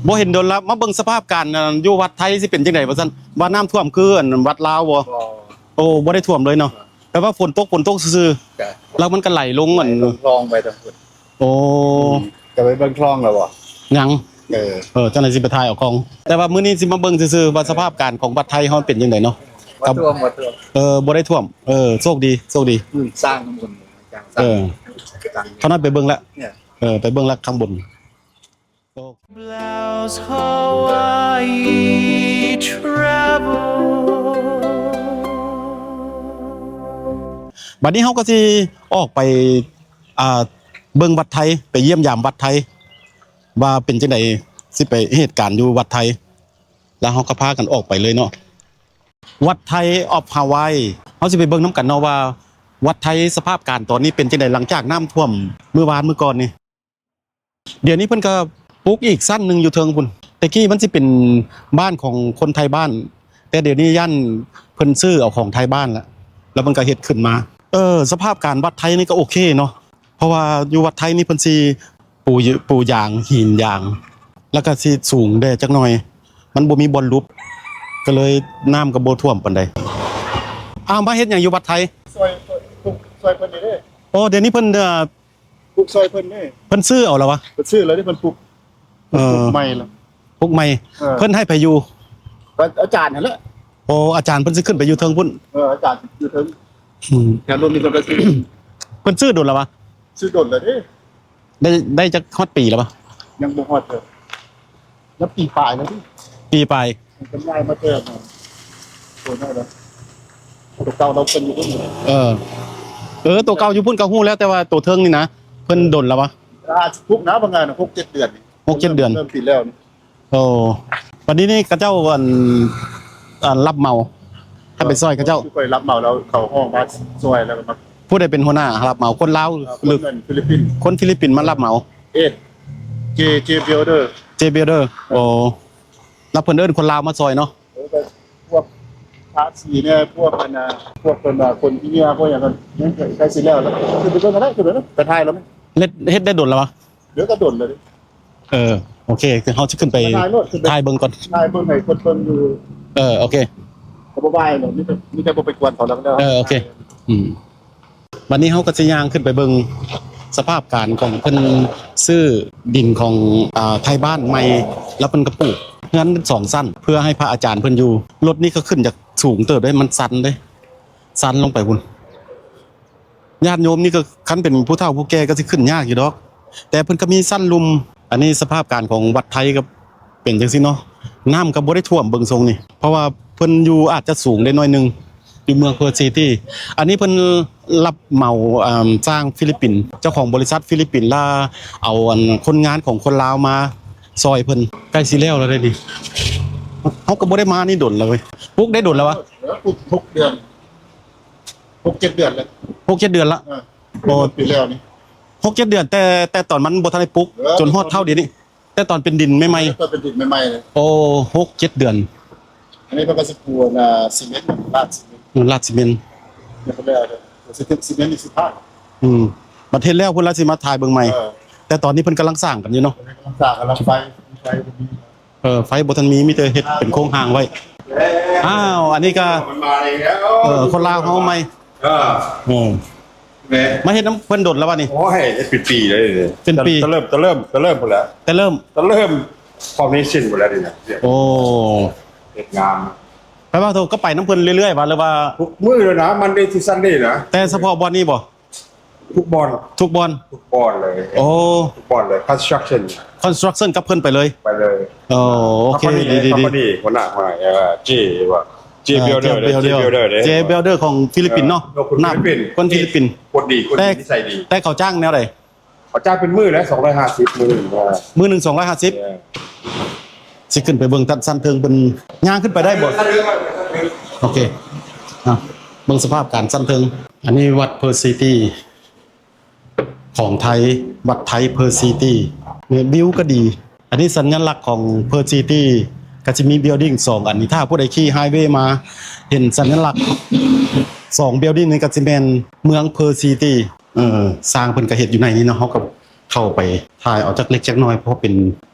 ບໍ່ເຫັນດົນລະ ມາເບິ່ງສະພາບການ ອັນ ຢູ່ວັດໄທຊິເປັນຈັ່ງໃດວ່າຊັ້ນ ວ່ານ້ຳຖ້ວມຄື ອັນ ວັດລາວບໍ່? ບໍ່ ໂອ້ ບໍ່ໄດ້ຖ້ວມເລີຍເນາະ ແຕ່ວ່າຝົນຕົກ ຝົນຕົກຊື່ໆ ແລ້ວມັນກໍໄຫຼລົງ ອັນ ໄຫຼລົງຄລອງໄປທາງພຸ້ນ. ໂອ້ ຈະໄປເບິ່ງຄລອງແລ້ວບໍ່? ຍັງ ເອີ ເອີ ຈັ່ງໃດຊິໄປຖ່າຍເອົາຄອງ ແຕ່ວ່າມື້ນີ້ຊິມາເບິ່ງຊື່ໆ ວ່າສະພາບການຂອງວັດໄທເຮົາເປັນຈັ່ງໃດເນາະ ບໍ່ຖ້ວມ ບໍ່ຖ້ວມ ເອີ ບໍ່ໄດ້ຖ້ວມ ເອີ ໂຊກດີ ໂຊກດີ ອືມ ສ້າງຂ້າງບົນ ເອີ ຂ້າງໜ້າໄປເບິ່ງແລ້ວ ເອີ ໄປເບິ່ງແລ້ວຂ້າງບົນ. Blouse Hawaii travel ບັດນີ້ເຮົາກໍຊິອອກໄປ ອ່າ ເບິ່ງວັດໄທ ໄປຢ້ຽມຢາມວັດໄທ ວ່າເປັນຈັ່ງໃດ ຊິໄປເຮັດການຢູ່ວັດໄທ ແລ້ວເຮົາກໍພາກັນອອກໄປເລີຍເນາະ. ວັດໄທ of Hawaii ເຮົາຊິໄປເບິ່ງນຳກັນເນາະວ່າ ວັດໄທສະພາບການຕອນນີ້ເປັນຈັ່ງໃດ ຫຼັງຈາກນ້ຳຖ້ວມມື້ວານມື້ກ່ອນນີ້. ດຽວນີ້ເພິ່ນກໍປຸກອີກຊັ້ນໜຶ່ງຢູ່ເທິງພຸ້ນ ແຕ່ກີ້ມັນຊິເປັນບ້ານຂອງຄົນໄທບ້ານ ແຕ່ດຽວນີ້ຢ້ານເພິ່ນຊື້ເອົາຂອງໄທບ້ານລະ ແລ້ວເພິ່ນກໍເຮັດຂຶ້ນມາ. ເອີ ສະພາບການວັດໄທນີ້ກໍໂອເຄເນາະ ເພາະວ່າຢູ່ວັດໄທນີ້ເພິ່ນຊິປູ ປູຢາງ ຫີນຢາງ ແລ້ວກໍຊິສູງແດ່ຈັກໜ່ອຍ ມັນບໍ່ມີບ່ອນຫຼຸບ ກໍເລີຍນ້ຳກໍບໍ່ຖ້ວມປານໃດ. ອ້າວ ມາເຮັດຫຍັງຢູ່ວັດໄທ? ຊ່ອຍ ຊ່ອຍເພິ່ນນີ້ເດ້. ໂອ້ ດຽວນີ້ເພິ່ນ ເອີ ປຸກຊ່ອຍເພິ່ນເດ້ ເພິ່ນຊື້ເອົາລະວະ? ເພິ່ນຊື້ແລ້ວເດ້ ເພິ່ນປຸກ ເອີ ປຸກໃໝ່ລະ ປຸກໃໝ່ ເອີ ເພິ່ນໃຫ້ໃຜຢູ່? ກໍອາຈານຫັ້ນແຫຼະ. ໂອ້ ອາຈານເພິ່ນຊິຂຶ້ນໄປຢູ່ເທິງພຸ້ນ. ເອີ ອາຈານຢູ່ເທິງ ອືມ ແຖວລົມນີ້ເພິ່ນກໍຊື້. ເພິ່ນຊື້ດົນລະວະ? ຊື້ດົນແລ້ວເດ້. ໄດ້ ໄດ້ຈັກຮອດປີແລ້ວວະ? ຍັງບໍ່ຮອດເທື່ອ ແລ້ວປີປາຍແລ້ວຕິ ປີປາຍ ເພິ່ນຍ້າຍມາແຕ່ ໂຕນັ້ນລະ ໂຕເກົ່າລາວເພິ່ນຢູ່ພຸ້ນ. ເອີ ເອີ ໂຕເກົ່າຢູ່ພຸ້ນກໍຮູ້ແລ້ວ ແຕ່ວ່າໂຕເທິງນີ້ນະ ເພິ່ນດົນແລ້ວວະ? ອາດຊິປຸກນະ ບາງງານ ຫົກເຈັດເດືອນ ຫົກເຈັດເດືອນ ເລີ່ມປີແລ້ວນີ້. ໂອ້ ບັດນີ້ນີ້ເຂົາເຈົ້າ ອັນ ອັນ ຮັບເໝົາ ໃຫ້ໄປຊ່ອຍເຂົາເຈົ້າ. ຂ້ອຍຮັບເໝົາແລ້ວ ເຂົາຮ້ອງມາຊ່ອຍແລ້ວກໍມາ. ຜູ້ໃດເປັນຫົວໜ້າຮັບເໝົາ? ຄົນລາວ ເອີ ຄົນ ຫຼື ຟີລິບປິນ ຄົນຟີລິບປິນມາຮັບເໝົາ. ເອັດ ເຈ ເຈ Builder ເຈ Builder. ໂອ້ ແລ້ວເພິ່ນເອີ້ນຄົນລາວມາຊ່ອຍເນາະ. ເອີ ແຕ່ພວກທາສີແດ່ ພວກອັນນ່າ ພວກເພິ່ນວ່າຄົນອິນເດຍ ພວກຫຍັງນັ້ນ ຍັງໃກ້ຊິແລ້ວແລ້ວ. ຂຶ້ນໄປເບິ່ງກໍໄດ້ ຂຶ້ນໄປເນາະ ໄປຖ່າຍແລ້ວ. ເຮັດ ເຮັດໄດ້ດົນແລ້ວວະ? ເດີ ກໍດົນແລ້ວເດ້. ເອີ ໂອເຄ ຄືເຮົາຊິຂຶ້ນໄປຖ່າຍເບິ່ງກ່ອນ ຖ່າຍເບິ່ງໃຫ້ຄົນເບິ່ງຢູ່. ເອີ ໂອເຄ ກໍບໍ່ວ່າຫຍັງດອກ ມີແຕ່ ມີແຕ່ບໍ່ໄປກວນເຂົາແລ້ວ. ເອີ ໂອເຄ ອືມ ບັດນີ້ເຮົາກໍຊິຍ່າງຂຶ້ນໄປເບິ່ງສະພາບການຂອງເພິ່ນຊື້ດິນຂອງ ອ່າ ໄທບ້ານໃໝ່ ແລ້ວເພິ່ນກໍປູກເຮືອນສອງຊັ້ນ ເພື່ອໃຫ້ພະອາຈານເພິ່ນຢູ່. ລົດນີ້ກໍຂຶ້ນຈາກສູງເຕີບເດ້ ມັນຊັນເດ້ ຊັນລົງໄປພຸ້ນ. ຍາດໂຍມນີ້ກໍ ຄັນເປັນຜູ້ເຖົ້າຜູ້ແກ່ກໍຊິຂຶ້ນຍາກຢູ່ດອກ ແຕ່ເພິ່ນກໍມີຊັ້ນລຸ່ມ. ອັນນີ້ສະພາບການຂອງວັດໄທກໍເປັນຈັ່ງຊີ້ເນາະ ນ້ຳກໍບໍ່ໄດ້ຖ້ວມເບິ່ງຊົງນີ້ ເພາະວ່າເພິ່ນຢູ່ອາດຈະສູງໄດ້ໜ້ອຍໜຶ່ງ ຢູ່ເມືອງເພີຊີຕີ. ອັນນີ້ເພິ່ນຮັບເໝົາ ເອີ່ມ ຈ້າງຟີລິບປິນ ເຈົ້າຂອງບໍລິສັດຟີລິບປິນ ລະເອົາອັນຄົນງານຂອງຄົນລາວມາຊ່ອຍເພິ່ນ. ໃກ້ຊິແລ້ວແລ້ວເດ້ນີ້ ເຮົາກໍບໍ່ໄດ້ມານີ້ດົນແລ້ວເວີຍ. ປຸກໄດ້ດົນແລ້ວວະ? ເອີ ປຸກຫົກເດືອນ ຫົກເຈັດເດືອນແລ້ວ ຫົກເຈັດເດືອນລະ. ເອີ ໂອ້ ປີແລ້ວນີ້ ຫົກເຈັດເດືອນ ແຕ່ ແຕ່ຕອນມັນບໍ່ທັນໄດ້ປຸກ ເອີ ຈົນຮອດເທົ່າດຽວນີ້ ແຕ່ຕອນເປັນດິນໃໝ່ໆ ເອີ ຕອນເປັນດິນໃໝ່ໆເລີຍ. ໂອ້ ຫົກເຈັດເດືອນ. ອັນນີ້ເພິ່ນກໍຊິປູອັນນ່າຊີເມັນ ລາດຊີເມັນ ເອີ ລາດຊີເມັນ ຍັງບໍ່ແລ້ວເດີ ຊິເປັນຊີເມັນນີ້ຊິພາດ. ອືມ ບັດເຮັດແລ້ວເພິ່ນລະຊິມາຖ່າຍເບິ່ງໃໝ່. ເອີ ແຕ່ຕອນນີ້ເພິ່ນກຳລັງສ້າງກັນຢູ່ເນາະ ກຳລັງສ້າງ ກຳລັງໄຟ ໄຟບໍ່ມີ. ເອີ ໄຟບໍ່ທັນມີ ມີແຕ່ເຮັດເປັນໂຄງຮ່າງໄວ້. ອ້າວ ອັນນີ້ກະ ມັນມາອີກແລ້ວ ເອີ ຄົນລາວເຮົາໃໝ່. ເອີ ເອີ ແມ່ນ ມາເຮັດນຳເພິ່ນດົນແລ້ວວະນີ້? ໂອ້ຍ ເຮັດເປັນປີແລ້ວນີ້ ເປັນປີ ແຕ່ເລີ່ມ ແຕ່ເລີ່ມ ແຕ່ເລີ່ມພຸ້ນແຫຼະ ແຕ່ເລີ່ມ ແຕ່ເລີ່ມຟາວເດຊິນພຸ້ນແຫຼະນີ້ນະ. ໂອ້ ເຮັດງານ ແປວ່າໂຕກໍໄປນຳເພິ່ນເລື້ອຍໆ ຫວາ ຫຼືວ່າ? ທຸກມື້ເລີຍນະ Monday to Sunday ນະ. ແຕ່ສະເພາະບ່ອນນີ້ບໍ່? ທຸກບ່ອນ ທຸກບ່ອນ ທຸກບ່ອນເລີຍ. ໂອ້ ທຸກບ່ອນເລີຍ construction construction ກັບເພິ່ນໄປເລີຍ ໄປເລີຍ. ໂອ້ ໂອເຄ ດີໆໆ ຄອມພານີ ຫົວໜ້າ ຫົວໜ້າ ເອີ ເຈ ວ່າ J Builder ເດ້ J Builder ເດ້ J Builder ຂອງຟີລິບປິນເນາະ. ເອີ ຄົນຟີລິບປິນ ຄົນຟີລິບປິນ ຄົນດີ ຄົນ ແຕ່ ມີນິໄສດີ. ແຕ່ເຂົາຈ້າງແນວໃດ? ເຂົາຈ່າຍເປັນມື້ລະ ສອງຮ້ອຍຫ້າສິບ ມື້ໜຶ່ງ ເອີ ມື້ໜຶ່ງ ສອງຮ້ອຍຫ້າສິບ ເອີ ຊິຂຶ້ນໄປເບິ່ງຊັ້ນເທິງເພິ່ນ ຍ່າງຂຶ້ນໄປໄດ້ບໍ່? ໂອເຄ ອ່ະ ເບິ່ງສະພາບການຊັ້ນເທິງ. ອັນນີ້ວັດເພີຊີຕີຂອງໄທ ວັດໄທເພີຊີຕີ ວິວກໍດີ. ອັນນີ້ສັນຍະລັກຂອງເພີຊີຕີ ກໍຊິມີ building ສອງອັນນີ້ ຖ້າຜູ້ໃດຂີ່ໄຮເວມາ ເຫັນສັນຍະລັກສອງ building ນີ້ ກໍຊິແມ່ນເມືອງເພີຊີຕີ. ເອີ ສ້າງເພິ່ນກໍເຮັດຢູ່ໃນນີ້ເນາະ ເຮົາກໍເຂົ້າໄປຖ່າຍເອົາຈັກເລັກຈັກນ້ອຍ ເພາະເປັນ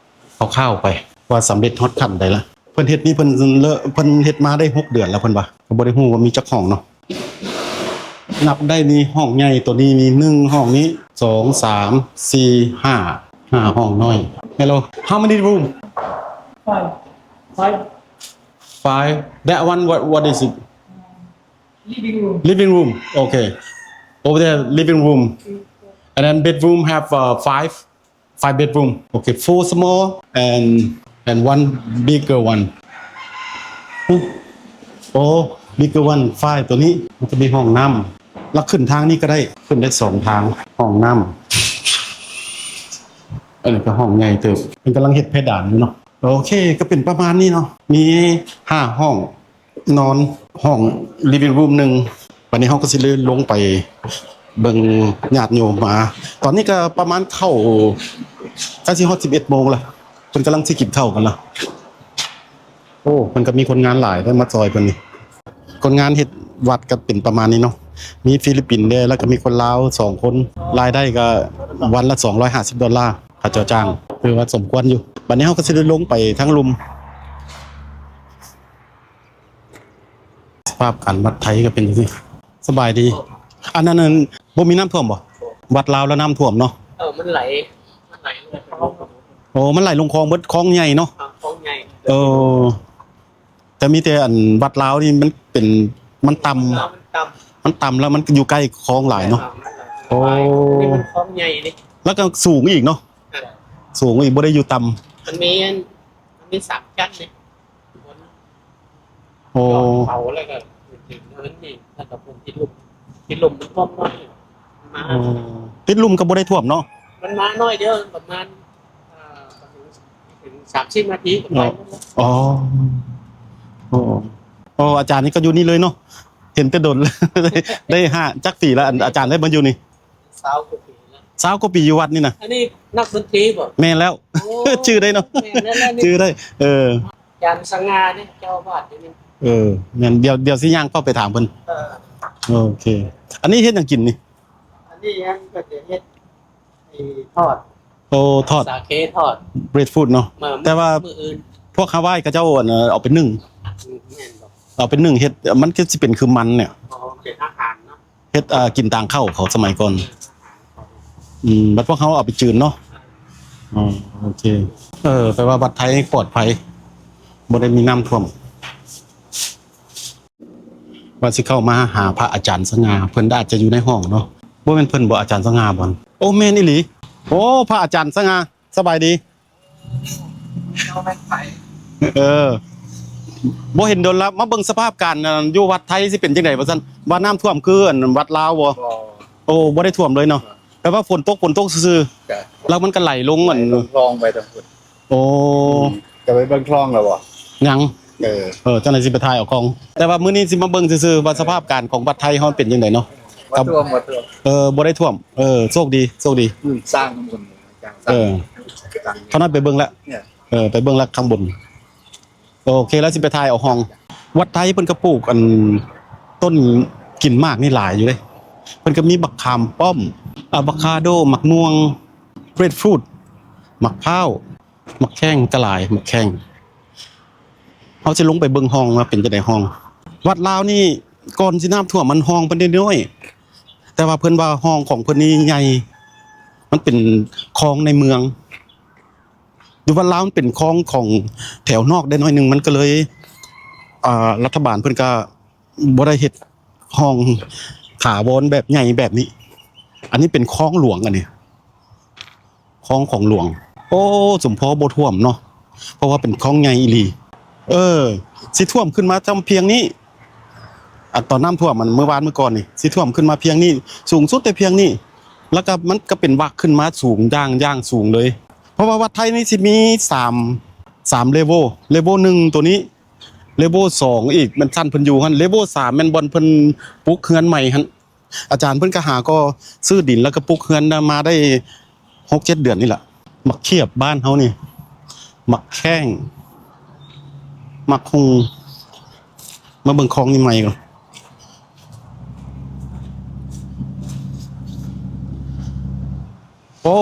ຄ່າວໆໄປ ວ່າສຳເລັດຮອດຂັ້ນໃດລະ. ເພິ່ນເຮັດນີ້ ເພິ່ນເລີ ເພິ່ນເຮັດມາໄດ້ຫົກເດືອນແລ້ວ ເພິ່ນວ່າ. ກໍບໍ່ໄດ້ຮູ້ວ່າມີຈັກຫ້ອງເນາະ. ນັບໄດ້ນີ້ ຫ້ອງໃຫຍ່ໂຕນີ້ມີໜຶ່ງ ຫ້ອງນີ້ສອງ ສາມ ສີ່ ຫ້າ ຫ້າ ຫ້ອງນ້ອຍ. Hello, how many room? Five. Five. Five. That one, what, what is it? Living room. Living room. Okay. Over there, living room. And then bedroom have, uh, five. Five bedroom. Okay, four small and, and one bigger one. ໂອ້ bigger one, five ໂຕນີ້ ມັນຈະມີຫ້ອງນ້ຳ. ແລ້ວຂຶ້ນທາງນີ້ກໍໄດ້ ຂຶ້ນໄດ້ສອງທາງ ຫ້ອງນ້ຳ. ອັນນີ້ກໍຫ້ອງໃຫຍ່ເຕີບ. ເພິ່ນກຳລັງເຮັດເພດານຢູ່ເນາະ. ໂອເຄ ກໍເປັນປະມານນີ້ເນາະ. ມີຫ້າຫ້ອງ ນອນ ຫ້ອງ living room ໜຶ່ງ. ບັດນີ້ເຮົາກໍຊິເລີຍລົງໄປເບິ່ງຍາດໂຍມມາ. ຕອນນີ້ກໍປະມານເຂົ້າ ໃກ້ຊິຮອດສິບເອັດໂມງລະ. ເພິ່ນກຳລັງຊິກິນເຂົ້າກັນລະ. ໂອ້ ເພິ່ນກໍມີຄົນງານຫຼາຍເດ້ ມາຊ່ອຍເພິ່ນນີ້. ຄົນງານເຮັດວັດກໍເປັນປະມານນີ້ເນາະ. ມີຟີລິບປິນແດ່ ແລ້ວກໍມີຄົນລາວສອງຄົນ. ລາຍໄດ້ກໍວັນລະສອງຮ້ອຍຫ້າສິບໂດລາ ເຂົາເຈົ້າຈ້າງ. ຖືວ່າສົມຄວນຢູ່. ບັດນີ້ເຮົາກໍຊິໄດ້ລົງໄປທາງລຸ່ມ. ສະພາບການວັດໄທກໍເປັນຈັ່ງຊີ້. ສະບາຍດີ. ອັນນັ້ນ ອັນ ບໍ່ມີນ້ຳຖ້ວມບໍ່? ວັດລາວແລ້ວນ້ຳຖ້ວມເນາະ? ເອີ ມັນໄຫຼ ມັນໄຫຼລົງຄອງ. ໂອ້ ມັນໄຫຼລົງຄອງເບິດ ຄອງໃຫຍ່ເນາະ? ຄອງໃຫຍ່. ເອີ ແຕ່ມີແຕ່ອັນວັດລາວນີ້ມັນເປັນ ມັນຕ່ຳ ມັນຕ່ຳ ມັນຕ່ຳແລ້ວມັນຢູ່ໃກ້ຄອງຫຼາຍເນາະ? ໂອ້ ມັນຄອງໃຫຍ່ນີ້ ແລ້ວກໍສູງອີກເນາະ? ສູງອີກ ບໍ່ໄດ້ຢູ່ຕ່ຳ. ມັນມີ ມັນມີສາມຊັ້ນນີ້. ໂອ້ ເຂົາແລ້ວກໍເດີນນີ້ ແລ້ວກໍເພິ່ນຕິດລຸ່ມ ຕິດລຸ່ມມັນຖ້ວມໜ້ອຍມາ. ໂອ້ ຕິດລຸ່ມກໍບໍ່ໄດ້ຖ້ວມເນາະ? ມັນມາໜ້ອຍດຽວ ປະມານ ເອີ ບໍ່ເຖິງສາມສິບນາທີກໍໄປໝົດແລ້ວ. ອໍ ໂອ້ ໂອ້ ອາຈານນີ້ກໍຢູ່ນີ້ເລີຍເນາະ? ເຫັນແຕ່ດົນ ໄດ້ຫ້າ ຈັກປີແລ້ວ ອາຈານໄດ້ມາຢູ່ນີ້? ຊາວກວ່າປີແລ້ວ. ຊາວກວ່າປີຢູ່ວັດນີ້ນະ? ອັນນີ້ນັກດົນຕີບໍ່? ແມ່ນແລ້ວ. ໂອ້ ຈື່ໄດ້ເນາະ? ແມ່ນແລ້ວ ຈື່ໄດ້. ເອີ ອາຈານສະຫງ່ານີ້ ເຈົ້າອາວາດຢູ່ນີ້. ເອີ ແມ່ນ. ດຽວ ດຽວຊິຍ່າງເຂົ້າໄປຖາມເພິ່ນ. ເອີ ໂອເຄ. ອັນນີ້ເຮັດຫຍັງກິນນີ້? ອັນນີ້ຫຍັງ ກໍຈະເຮັດ ໄອ້ທອດ. ໂອ້ ທອດ ສາເກທອດ ເບຣດຟຣູດເນາະ? ແຕ່ວ່າມື້ອື່ນ ພວກຮາວາຍເຂົາເຈົ້າ ອັນ ເອົາໄປໜຶ້ງ. ອືມ ແມ່ນບໍ່? ເອົາໄປໜຶ້ງເຮັດ ມັນຄືຊິເປັນຄືມັນນີ້. ອໍ ເປັນອາຫານເນາະ. ເຮັດ ເອີ ກິນຕາງເຂົ້າເຂົາສະໄໝກ່ອນ. ອືມ ບັດພວກເຮົາເອົາໄປຈືນເນາະ. ອໍ ໂອເຄ. ເອີ ແປວ່າວັດໄທປອດໄພ ບໍ່ໄດ້ມີນ້ຳຖ້ວມ. ວ່າຊິເຂົ້າມາຫາພະອາຈານສະຫງ່າ ເພິ່ນອາດຈະຢູ່ໃນຫ້ອງເນາະ. ບໍ່ແມ່ນເພິ່ນບໍ່ ອາຈານສະຫງ່າບໍ່? ໂອ້ ແມ່ນອີ່ຫຼີ. ໂອ້ ພະອາຈານສະຫງ່າ ສະບາຍດີ. ເຈົ້າແມ່ນໃຜ? ເອີ ບໍ່ເຫັນດົນລະ ມາເບິ່ງສະພາບການ ອັນ ຢູ່ວັດໄທຊິເປັນຈັ່ງໃດວ່າຊັ້ນ ວ່ານ້ຳຖ້ວມຄື ອັນ ວັດລາວບໍ່? ບໍ່. ໂອ້ ບໍ່ໄດ້ຖ້ວມເລີຍເນາະ? ແປວ່າຝົນຕົກ ຝົນຕົກຊື່ໆ ແລ້ວມັນກໍໄຫຼລົງ ໄຫຼລົງຄອງໄປທາງພຸ້ນ. ໂອ້ ຈະໄປເບິ່ງຄອງແລ້ວບໍ່? ຍັງ. ເອີ ເອີ ຈັ່ງໃດຊິໄປຖ່າຍເອົາຄອງ. ແຕ່ວ່າມື້ນີ້ຊິມາເບິ່ງຊື່ໆ ວ່າສະພາບການຂອງວັດໄທເຮົາເປັນຈັ່ງໃດເນາະ? ບໍ່ຖ້ວມ ບໍ່ຖ້ວມ. ເອີ ບໍ່ໄດ້ຖ້ວມ. ເອີ ໂຊກດີ ໂຊກດີ. ສ້າງບຸນ. ເອີ ຂ້ານ້ອຍໄປເບິ່ງແລ້ວ. ເອີ ໄປເບິ່ງແລ້ວຂ້າງບົນ. ໂອເຄ ແລ້ວຊິໄປຖ່າຍເອົາຫ້ອງ. ວັດໄທເພິ່ນກໍປູກ ອັນ ຕົ້ນກິນໝາກນີ້ຫຼາຍຢູ່ເດ້. ເພິ່ນກໍມີບັກຂາມປ້ອມ, ອາໂວຄາໂດ, ໝາກມ່ວງ, ເບຣດຟຣູດ, ໝາກພ້າວ, ໝາກແຂ້ງກໍຫຼາຍ, ໝາກແຂ້ງ. ເຮົາຊິລົງໄປເບິ່ງຫ້ອງວ່າເປັນຈັ່ງໃດຫ້ອງ. ວັດລາວນີ້ ກ່ອນຊິນ້ຳຖ້ວມມັນຫ້ອງເພິ່ນນ້ອຍໆ, ແຕ່ວ່າເພິ່ນວ່າຫ້ອງຂອງເພິ່ນນີ້ໃຫຍ່, ມັນເປັນຄອງໃນເມືອງ. ຢູ່ວັດລາວມັນເປັນຄອງຂອງແຖວນອກໄດ້ໜ້ອຍໜຶ່ງ, ມັນກໍເລີຍ ອ່າ ລັດຖະບານເພິ່ນກໍບໍ່ໄດ້ເຮັດຫ້ອງຖາວອນແບບໃຫຍ່ແບບນີ້. ອັນນີ້ເປັນຄອງຫຼວງ, ອັນນີ້ຄອງຂອງຫຼວງ. ໂອ້ ສົມພໍບໍ່ຖ້ວມເນາະ, ເພາະວ່າເປັນຄອງໃຫຍ່ອີ່ຫຼີ. ເອີ ຊິຖ້ວມຂຶ້ນມາຊ່ຳພຽງນີ້. ອາ ຕອນນ້ຳຖ້ວມ ອັນ ມື້ວານມື້ກ່ອນນີ້ ຊິຖ້ວມຂຶ້ນມາພຽງນີ້, ສູງສຸດແຕ່ພຽງນີ້. ແລ້ວກໍມັນກໍເປັນວັກຂຶ້ນມາສູງຢ່າງ ຢ່າງສູງເລີຍ. ເພາະວ່າວັດໄທນີ້ຊິມີສາມ ສາມເລເວວ, ເລເວວໜຶ່ງໂຕນີ້, ເລເວວສອງອີກແມ່ນຊັ້ນເພິ່ນຢູ່ຫັ້ນ, ເລເວວສາມແມ່ນບ່ອນເພິ່ນປຸກເຮືອນໃໝ່ຫັ້ນ. ອາຈານເພິ່ນກໍຫາກໍຊື້ດິນ ແລ້ວກໍປຸກເຮືອນມາໄດ້ຫົກເຈັດເດືອນນີ້ລະ. ໝາກຂຽບບ້ານເຮົານີ້, ໝາກແຂ້ງ, ໝາກຫຸ່ງ. ມາເບິ່ງຄອງນີ້ໃໝ່ກ່ອນ. ໂອ້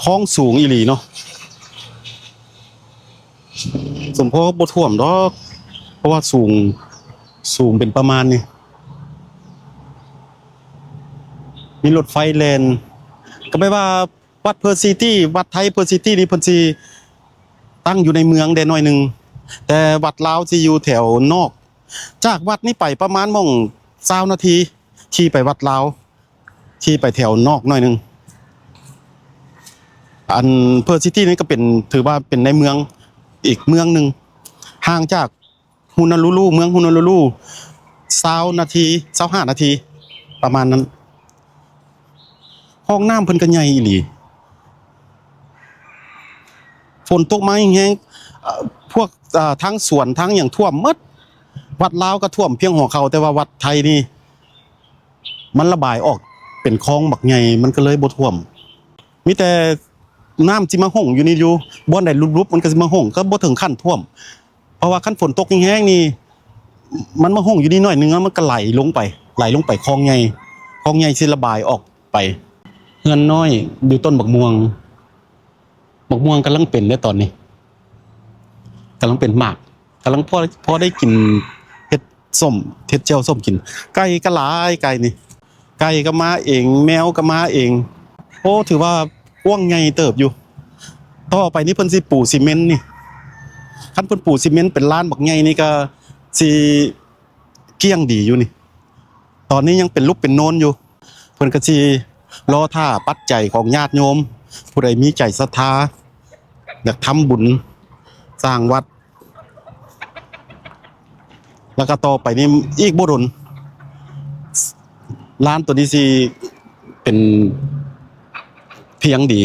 ຄອງສູງອີ່ຫຼີເນາະ. ສົມພໍບໍ່ຖ້ວມດອກ ເພາະວ່າສູງ ສູງເປັນປະມານນີ້ ມີລົດໄຟແລ່ນ ກໍແປວ່າ ວັດເພີຊີຕີ ວັດໄທເພີຊີຕີນີ້ເພິ່ນຊິຕັ້ງຢູ່ໃນເມືອງແດ່ໜ້ອຍໜຶ່ງ ແຕ່ວັດລາວຊິຢູ່ແຖວນອກ ຈາກວັດນີ້ໄປປະມານໝ່ອງຊາວນາທີ ຂີ່ໄປວັດລາວ ຂີ່ໄປແຖວນອກໜ້ອຍໜຶ່ງ. ອັນເພີຊີຕີນີ້ກໍເປັນ ຖືວ່າເປັນໃນເມືອງອີກເມືອງໜຶ່ງ ຫ່າງຈາກ ຮຸນາລູລູ ເມືອງຮຸນາລູລູ ຊາວນາທີ ຊາວຫ້ານາທີ ປະມານນັ້ນ. ຫ້ອງນ້ຳເພິ່ນກໍໃຫຍ່ອີ່ຫຼີ ຝົນຕົກມາແຮງໆ ເອີ ພວກ ເອີ ທາງສວນທາງຫຍັງຖ້ວມໝົດ ວັດລາວກໍຖ້ວມພຽງຫົວເຂົ່າ ແຕ່ວ່າວັດໄທນີ້ ມັນລະບາຍອອກເປັນຄອງບັກໃຫຍ່ ມັນກໍເລີຍບໍ່ຖ້ວມ ມີແຕ່ນ້ຳຊິມາຫົ່ງຢູ່ນີ້ຢູ່ ບ່ອນໃດຫຼຸບໆ ມັນກໍຊິມາຫົ່ງ ກໍບໍ່ເຖິງຂັ້ນຖ້ວມ ເພາະວ່າຄັນຝົນຕົກແຮງໆນີ້ ມັນມາຫົ່ງຢູ່ນີ້ໜ້ອຍໜຶ່ງ ແລ້ວມັນກໍໄຫຼລົງໄປ ໄຫຼລົງໄປຄອງໃຫຍ່ ຄອງໃຫຍ່ຊິລະບາຍອອກໄປ. ເຮືອນນ້ອຍຢູ່ຕົ້ນບັກມ່ວງ ບັກມ່ວງກຳລັງເປັນເດ້ຕອນນີ້ ກຳລັງເປັນໝາກ ກຳລັງພໍ ພໍໄດ້ກິນ ເຮັດສົ້ມ ເຮັດແຈ່ວສົ້ມກິນ. ໄກ່ກໍຫຼາຍ ໄກ່ນີ້ ໄກ່ກໍມາເອງ ແມວກໍມາເອງ. ໂອ້ ຖືວ່າກວ້າງໃຫຍ່ເຕີບຢູ່. ຕໍ່ໄປນີ້ເພິ່ນຊິປູຊີເມັນນີ້ ຄັນເພິ່ນປູຊີເມັນເປັນລານບັກໃຫຍ່ນີ້ກໍຊິກ້ຽງດີຢູ່ນີ້. ຕອນນີ້ຍັງເປັນຫຼຸບເປັນໂນນຢູ່. ເພິ່ນກໍຊິລໍຖ້າປັດໄຈຂອງຍາດໂຍມ ຜູ້ໃດມີໃຈສັດທາ ຢາກທຳບຸນສ້າງວັດ ແລ້ວກໍຕໍ່ໄປນີ້ອີກບໍ່ດົນ ລານໂຕນີ້ຊິເປັນພຽງດີ.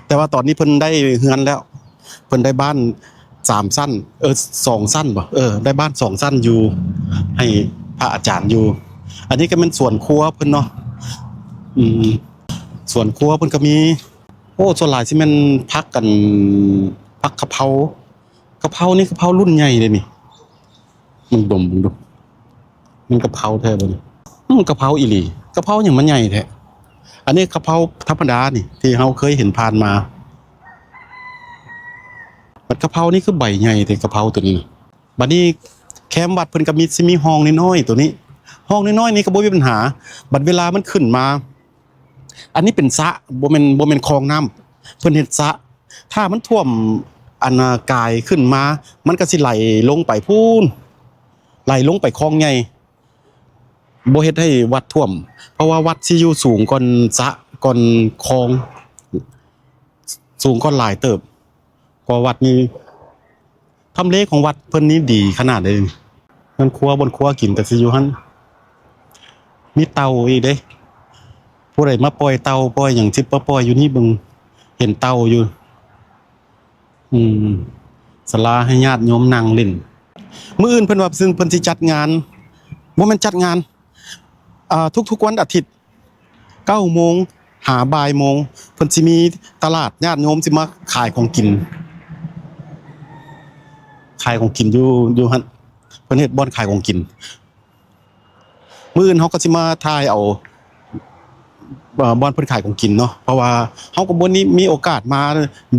ແຕ່ວ່າຕອນນີ້ເພິ່ນໄດ້ເຮືອນແລ້ວ ເພິ່ນໄດ້ບ້ານສາມຊັ້ນ ເອີ ສອງຊັ້ນບໍ ເອີ ໄດ້ບ້ານສອງຊັ້ນຢູ່ ໃຫ້ພະອາຈານຢູ່. ອັນນີ້ກໍແມ່ນສວນຄົວເພິ່ນເນາະ ອືມ ສວນຄົວເພິ່ນກໍມີ. ໂອ້ ສ່ວນຫຼາຍຊິແມ່ນຜັກ ອັນ ຜັກກະເພົາ ກະເພົານີ້ກະເພົາລຸ້ນໃຫຍ່ເດ້ນີ້ ເບິ່ງດົມເບິ່ງດູ ແມ່ນກະເພົາແທ້ບໍ່ນີ້? ອືມ ກະເພົາອີ່ຫຼີ ກະເພົາຫຍັງມັນໃຫຍ່ແທ້? ອັນນີ້ກະເພົາທຳມະດານີ້ ທີ່ເຮົາເຄີຍເຫັນຜ່ານມາ ບັດກະເພົານີ້ຄືໃບໃຫຍ່ແທ້ ກະເພົາໂຕນີ້ນະ. ບັດນີ້ແຄມວັດເພິ່ນກໍມີ ຊິມີຮ່ອງນ້ອຍໆໂຕນີ້ ຮ່ອງນ້ອຍໆນີ້ກໍບໍ່ມີບັນຫາ. ບັດເວລາມັນຂຶ້ນມາ ອັນນີ້ເປັນສະ ບໍ່ແມ່ນ ບໍ່ແມ່ນຄອງນ້ຳ ເພິ່ນເຮັດສະ. ຖ້າມັນຖ້ວມ ອັນນາ ກາຍຂຶ້ນມາ ມັນກໍຊິໄຫຼລົງໄປພຸ້ນ ໄຫຼລົງໄປຄອງໃຫຍ່ ບໍ່ເຮັດໃຫ້ວັດຖ້ວມ ເພາະວ່າວັດຊິຢູ່ສູງກ່ອນສະ ກ່ອນຄອງ ສູງກ່ອນຫຼາຍເຕີບ. ກໍວັດນີ້ ທຳເລຂອງວັດເພິ່ນນີ້ດີຂະໜາດເລີຍ. ເຮືອນຄົວ ບ່ອນຄົວກິນກໍຊິຢູ່ຫັ້ນ ມີເຕົ່າອີກເດ້. ຜູ້ໃດມາປ່ອຍເຕົ່າປ່ອຍຫຍັງ ຊິມາປ່ອຍຢູ່ນີ້ເບິ່ງ ເຫັນເຕົ່າຢູ່. ອືມ ສາລາໃຫ້ຍາດໂຍມນັ່ງຫຼິ້ນ. ມື້ອື່ນເພິ່ນວ່າ ເພິ່ນ ເພິ່ນຊິຈັດງານ ບໍ່ແມ່ນຈັດງານ ອ່າ ທຸກໆວັນອາທິດ ເກົ້າໂມງຫາບ່າຍໂມງ ເພິ່ນຊິມີຕະຫຼາດ ຍາດໂຍມຊິມາຂາຍຂອງກິນ ຂາຍຂອງກິນຢູ່ ຢູ່ຫັ້ນ ເພິ່ນເຮັດບ່ອນຂາຍຂອງກິນ. ມື້ອື່ນເຮົາກໍຊິມາຖ່າຍເອົາ ເອີ ບ່ອນເພິ່ນຂາຍຂອງກິນເນາະ ເພາະວ່າເຮົາກໍບໍ່ໄດ້ມີໂອກາດມາ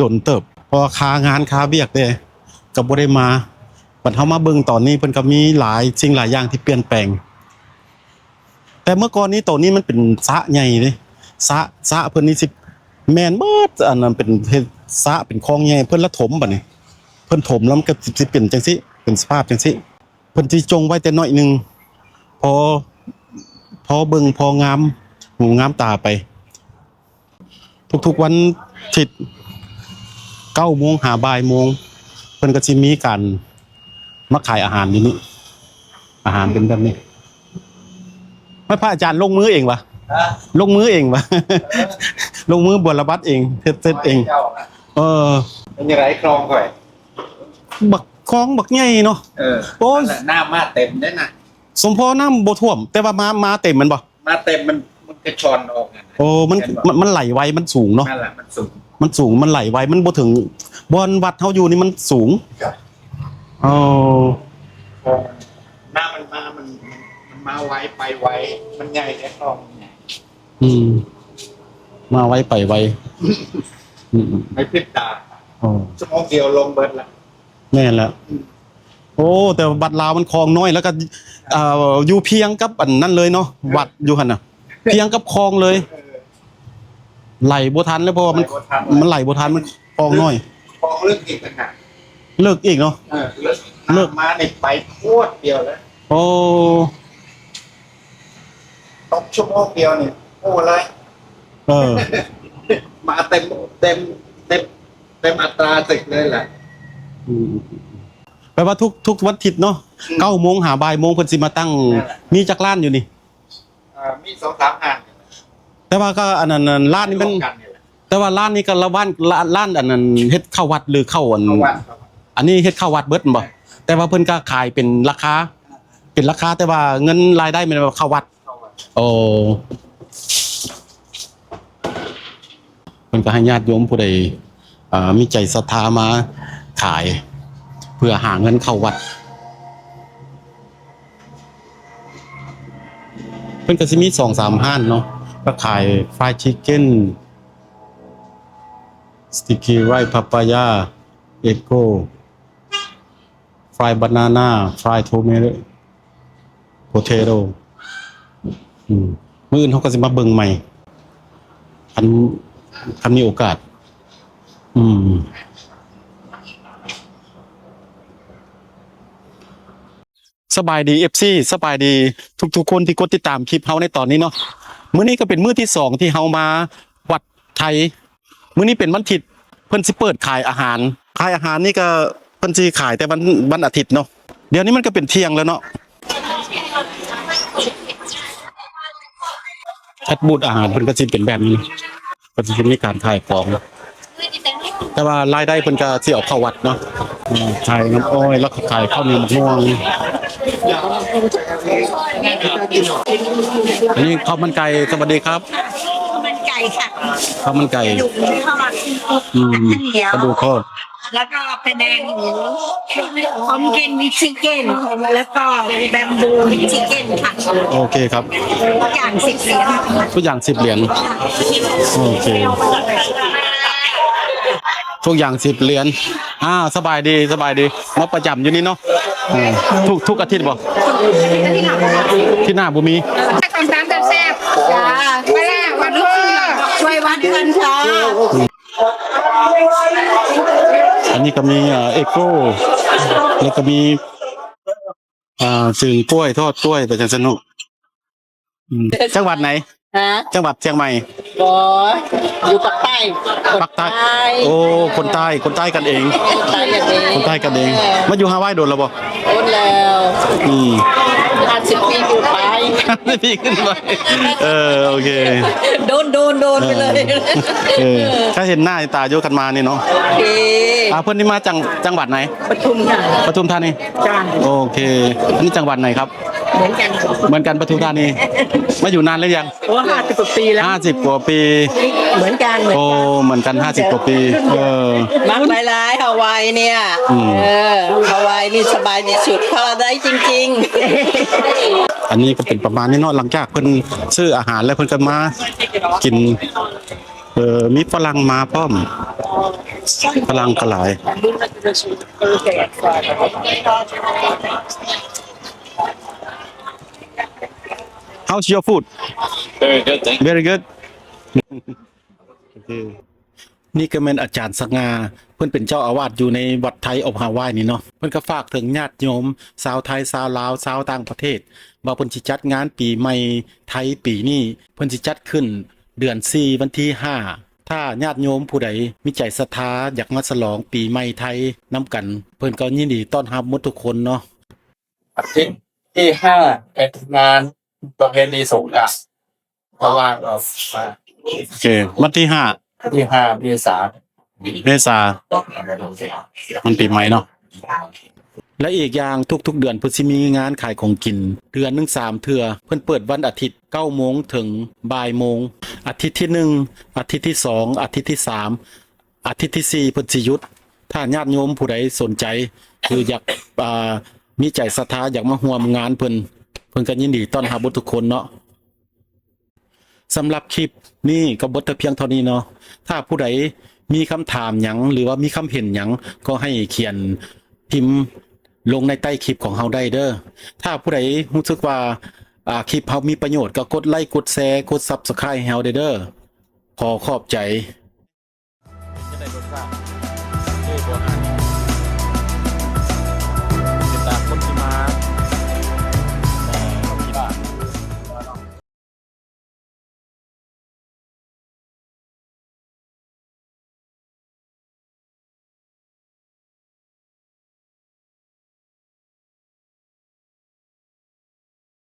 ດົນເຕີບ ເພາະວ່າຄາງານຄາວຽກເດ້ ກໍບໍ່ໄດ້ມາ. ບັດເຮົາມາເບິ່ງຕອນນີ້ ເພິ່ນກໍມີຫຼາຍສິ່ງຫຼາຍຢ່າງທີ່ປ່ຽນແປງ. ແຕ່ເມື່ອກ່ອນນີ້ ໂຕນີ້ມັນເປັນສະໃຫຍ່ເດ້ ສະ ສະເພິ່ນນີ້ຊິແມ່ນເບິດ ອັນນັ້ນເປັນເຮັດສະເປັນຄອງໃຫຍ່ ເພິ່ນລະຖົມ ບັດນີ້ເພິ່ນຖົມແລ້ວມັນກໍຊິ ຊິເປັນຈັ່ງຊີ້ ເປັນສະພາບຈັ່ງຊີ້. ເພິ່ນຊິຈົ່ງໄວ້ແຕ່ໜ້ອຍໜຶ່ງ ພໍ ພໍເບິ່ງພໍງາມຫູງາມຕາໄປ. ທຸກໆວັນທິດ ເກົ້າໂມງຫາບ່າຍໂມງ ເພິ່ນກໍຊິມີການມາຂາຍອາຫານຢູ່ນີ້ ອາຫານເປັນແບບນີ້. ແມ່ນພະອາຈານລົງມືເອງຫວາ? ຮະ? ລົງມືເອງຫວາ? ເອີ ລົງມືບົວລະບັດເອງ ເຮັດເສັດເອງ. ເຈົ້ານະ ເອີ ເປັນຈັ່ງໃດຄອງຂ້ອຍ? ບັກ ຄອງບັກໃຫຍ່ເນາະ. ເອີ ໂອ້ຍ ນັ້ນແຫຼະ ນ້ຳມາເຕັມເດ້ນະ. ສົມພໍນ້ຳບໍ່ຖ້ວມ ແຕ່ວ່າມາ ມາເຕັມແມ່ນບໍ່? ມາເຕັມ ມັນ ມັນກະຊ່ອນອອກຫັ້ນນະ. ໂອ້ ມັນ ເຫັນບໍ່? ມັນ ມັນໄຫຼໄວ ມັນສູງເນາະ. ນັ້ນແຫຼະ ມັນສູງ ມັນສູງ ມັນໄຫຼໄວ ມັນບໍ່ເຖິງ ບ່ອນວັດເຮົາຢູ່ນີ້ມັນສູງ. ຈ້ະ ເອີ ນ້ຳມັນມາ ມັນ ມັນມາໄວໄປໄວ ມັນໃຫຍ່ແທ້ ຄອງມັນໃຫຍ່. ອືມ ມາໄວໄປໄວ. ອືມໆ ໃນພຣິບຕາ ອໍ ຊົ່ວໂມງດຽວລົງເບິດລະ. ແມ່ນແລ້ວ. ໂອ້ ແຕ່ວ່າວັດລາວມັນຄອງນ້ອຍ ແລ້ວກໍ ເອີ ຢູ່ພຽງກັບອັນນັ້ນເລີຍເນາະ ວັດຢູ່ຫັ້ນນະ ພຽງກັບຄອງເລີຍ ໄຫຼບໍ່ທັນເລີຍ ເພາະວ່າມັນ ໄຫຼບໍ່ທັນ ມັນໄຫຼບໍ່ທັນ ມັນຄອງນ້ອຍ ຄອງເລິກອີກຕ່າງຫາກ ເລິກອີກເນາະ ເອີ ເລິກ ເລິກ ມານີ້ໄປໂຄດດຽວເລີຍ. ໂອ້ ຕົກຊົ່ວໂມງດຽວນີ້ ໂອ້ ຫຼາຍ ເອີ ມາເຕັມ ເຕັມ ເຕັມ ເຕັມອັດຕາຕຶກເລີຍແຫຼະ. ອືມ ແປວ່າທຸກ ທຸກວັນທິດເນາະ ອືມ ເກົ້າໂມງຫາບ່າຍໂມງ ເພິ່ນຊິມາຕັ້ງ. ແມ່ນແຫຼະ. ມີຈັກຮ້ານຢູ່ນີ້? ເອີ ມີສອງສາມຮ້ານ ແຕ່ວ່າກໍອັນນັ້ນ ຮ້ານນີ້ແມ່ນ ແຕ່ວ່າຮ້ານນີ້ກໍລະບ້ານ ລະ ຮ້ານອັນນັ້ນເຮັດເຂົ້າວັດ ຫຼືເຂົ້າອັນ ເຂົ້າວັດ ເຂົ້າວັດ ອັນນີ້ເຮັດເຂົ້າວັດເບິດແມ່ນບໍ່? ແມ່ນ ແຕ່ວ່າເພິ່ນກໍຂາຍເປັນລາຄາ ເປັນລາຄາ ແຕ່ວ່າເງິນລາຍໄດ້ແມ່ນວ່າເຂົ້າວັດ. ເຂົ້າວັດ. ໂອ້ ເພິ່ນກໍໃຫ້ຍາດໂຍມຜູ້ໃດ ເອີ ມີໃຈສັດທາມາຂາຍ ເພື່ອຫາເງິນເຂົ້າວັດ. ເພິ່ນກໍຊິມີສອງສາມຮ້ານເນາະ ກໍຂາຍ fried chicken, sticky rice, papaya, egg roll, fried banana, fried tomato, potato. ອືມ ມື້ອື່ນເຮົາກໍຊິມາເບິ່ງໃໝ່ ຄັນ ຄັນມີໂອກາດ. ອືມ ສະບາຍດີ ເອັຟຊີ ສະບາຍດີທຸກໆຄົນທີ່ກົດຕິດຕາມຄລິບເຮົາໃນຕອນນີ້ເນາະ. ມື້ນີ້ກໍເປັນມື້ທີສອງທີ່ເຮົາມາວັດໄທ. ມື້ນີ້ເປັນວັນທິດ ເພິ່ນຊິເປີດຂາຍອາຫານ. ຂາຍອາຫານນີ້ກໍເພິ່ນຊິຂາຍແຕ່ວັນ ວັນອາທິດເນາະ. ດຽວນີ້ມັນກໍເປັນທ່ຽງແລ້ວເນາະ. ແອັດບູດອາຫານເພິ່ນກໍຊິເປັນແບບນີ້ ກໍຊິເປັນມີການຂາຍຂອງ ແຕ່ວ່າລາຍໄດ້ເພິ່ນກໍຊິເອົາເຂົ້າວັດເນາະ. ເອີ ຂາຍນ້ຳອ້ອຍ ແລ້ວກໍຂາຍເຂົ້າໜຽວໝາກມ່ວງ. ອັນນີ້ເຂົ້າມັນໄກ່. ສະຫວັດດີຄັບ. ເຂົ້າມັນໄກ່ຄ່ະ. ເຂົ້າມັນໄກ່. ກະດູກທອດ. ອືມ. ກະດູກທອດ. ແລ້ວກໍພະແນງໝູ pumpkin with chicken ແລ້ວກໍ bamboo with chicken ຄ່ະ. ໂອເຄຄັບ. ທຸກຢ່າງສິບຫຼຽນ. ທຸກຢ່າງສິບຫຼຽນ. ໂອເຄ. ທຸກຢ່າງສິບຫຼຽນ. ອ່າ ສະບາຍດີ ສະບາຍດີ. ມາປະຈຳຢູ່ນີ້ເນາະ. ເອີ ທຸກ ທຸກອາທິດບໍ່? ອາທິດໜ້າບໍ່ມີ. ອາຫານແຊບໆ. ຈ້າ. ມາແລ້ວ ວັດເພິ່ນ ຊ່ວຍວັດເພິ່ນຈ້າ. ອັນນີ້ກໍມີ ເອີ ເອກໂຣ ແລ້ວກໍມີ ເອີ ເຊິ່ງກ້ວຍ ທອດກ້ວຍ ໄປຈັ່ງຊັ້ນເນາະ. ອືມ ຈັງຫວັດໃດ? ຮະ? ຈັງຫວັດຊຽງໃໝ່? ບໍ່ ຢູ່ປາກໃຕ້. ປາກໃຕ້. ຄົນໃຕ້. ໂອ້ ຄົນໃຕ້ ຄົນໃຕ້ກັນເອງ. ຄົນໃຕ້ກັນເອງ. ຄົນໃຕ້ກັນເອງ. ເອີ ມາຢູ່ຮາວາຍດົນແລ້ວບໍ່? ດົນແລ້ວ. ອືມ ຫ້າສິບປີຂຶ້ນໄປ. ຫ້າສິບປີຂຶ້ນໄປ. ເອີ ໂອເຄ. ໂດນ ໂດນ ໂດນໄປເລີຍ. ເອີ ເອີ ກໍເຫັນໜ້າເຫັນຕາຢູ່ກັນມານີ້ເນາະ. ໂອເຄ. ອ່າ ເພິ່ນນີ້ມາຈາກ ຈັງຫວັດໃດ? ປະທຸມ ປະທຸມທານີ. ຈ້າ. ໂອເຄ. ອັນນີ້ຈັງຫວັດໃດຄັບ? ເໝືອນກັນ. ເໝືອນກັນ ປະທຸມທານີ. ມາຢູ່ນານຫຼືຍັງ? ໂອ້ ຫ້າສິບກວ່າປີແລ້ວ. ຫ້າສິບກວ່າປີ. ເໝືອນກັນ ເໝືອນກັນ. ໂອ້ ເໝືອນກັນ ຫ້າສິບກວ່າປີ. ເອີ ມັກຫຼາຍໆ ຮາວາຍນີ້. ອືມ. ເອີ ຮາວາຍນີ້ສະບາຍທີ່ສຸດ ເພາະໄດ້ຈິງໆ. ອັນນີ້ກໍເປັນປະມານນີ້ເນາະ ຫຼັງຈາກເພິ່ນຊື້ອາຫານແລ້ວ ເພິ່ນກໍມາກິນ. ເອີ ມີຝຣັ່ງມາພ້ອມ ຝຣັ່ງກໍຫຼາຍ. How's your food? Very good, thank you. Very good. ໂອເຄ. ນີ້ກໍແມ່ນອາຈານສະຫງ່າ ເພິ່ນເປັນເຈົ້າອາວາດຢູ່ໃນວັດໄທອອບຮາວາຍນີ້ເນາະ. ເພິ່ນກໍຝາກເຖິງຍາດໂຍມຊາວໄທ ຊາວລາວ ຊາວຕ່າງປະເທດ ວ່າເພິ່ນຊິຈັດງານປີໃໝ່ໄທປີນີ້ ເພິ່ນຊິຈັດຂຶ້ນເດືອນສີ່ ວັນທີຫ້າ. ຖ້າຍາດໂຍມຜູ້ໃດມີໃຈສັດທາ ຢາກມາສະຫຼອງປີໃໝ່ໄທນຳກັນ ເພິ່ນກໍຍິນດີຕ້ອນຮັບໝົດທຸກຄົນເນາະ. ວັນທີຫ້າເປັນງານປະເພນີສົງການ ເພາະວ່າ ໂອເຄ ວັນທີຫ້າ ວັນທີຫ້າເມສາ ເມສາ ມັນປີໃໝ່ເນາະ. ແລະ ອີກຢ່າງ ທຸກໆເດືອນເພິ່ນຊິມີງານຂາຍຂອງກິນ ເດືອນໜຶ່ງສາມເທື່ອ. ເພິ່ນເປີດວັນອາທິດ ເກົ້າໂມງເຖິງບ່າຍໂມງ ອາທິດທີໜຶ່ງ ອາທິດທີສອງ ອາທິດທີສາມ ອາທິດທີສີ່ເພິ່ນຊິຢຸດ. ຖ້າຍາດໂຍມຜູ້ໃດສົນໃຈ ຫຼື ຢາກ ອ່າ ມີໃຈສັດທາ ຢາກມາຮ່ວມງານເພິ່ນ ເພິ່ນກໍຍິນດີຕ້ອນຮັບເບິດທຸກຄົນເນາະ. ສຳລັບຄລິບນີ້ກໍເບິດແຕ່ພຽງເທົ່ານີ້ເນາະ. ຖ້າຜູ້ໃດມີຄຳຖາມຫຍັງ ຫຼືວ່າມີຄຳເຫັນຫຍັງ ກໍໃຫ້ຂຽນ ພິມລົງໃນໃຕ້ຄລິບຂອງເຮົາໄດ້ເດີ້. ຖ້າຜູ້ໃດຮູ້ສຶກວ່າ ອ່າ ຄລິບເຮົາມີປະໂຫຍດ ກໍກົດໄລ ກົດແຊ ກົດ Subscribe ໃຫ້ເຮົາໄດ້ເດີ້. ຂໍຂອບໃຈ.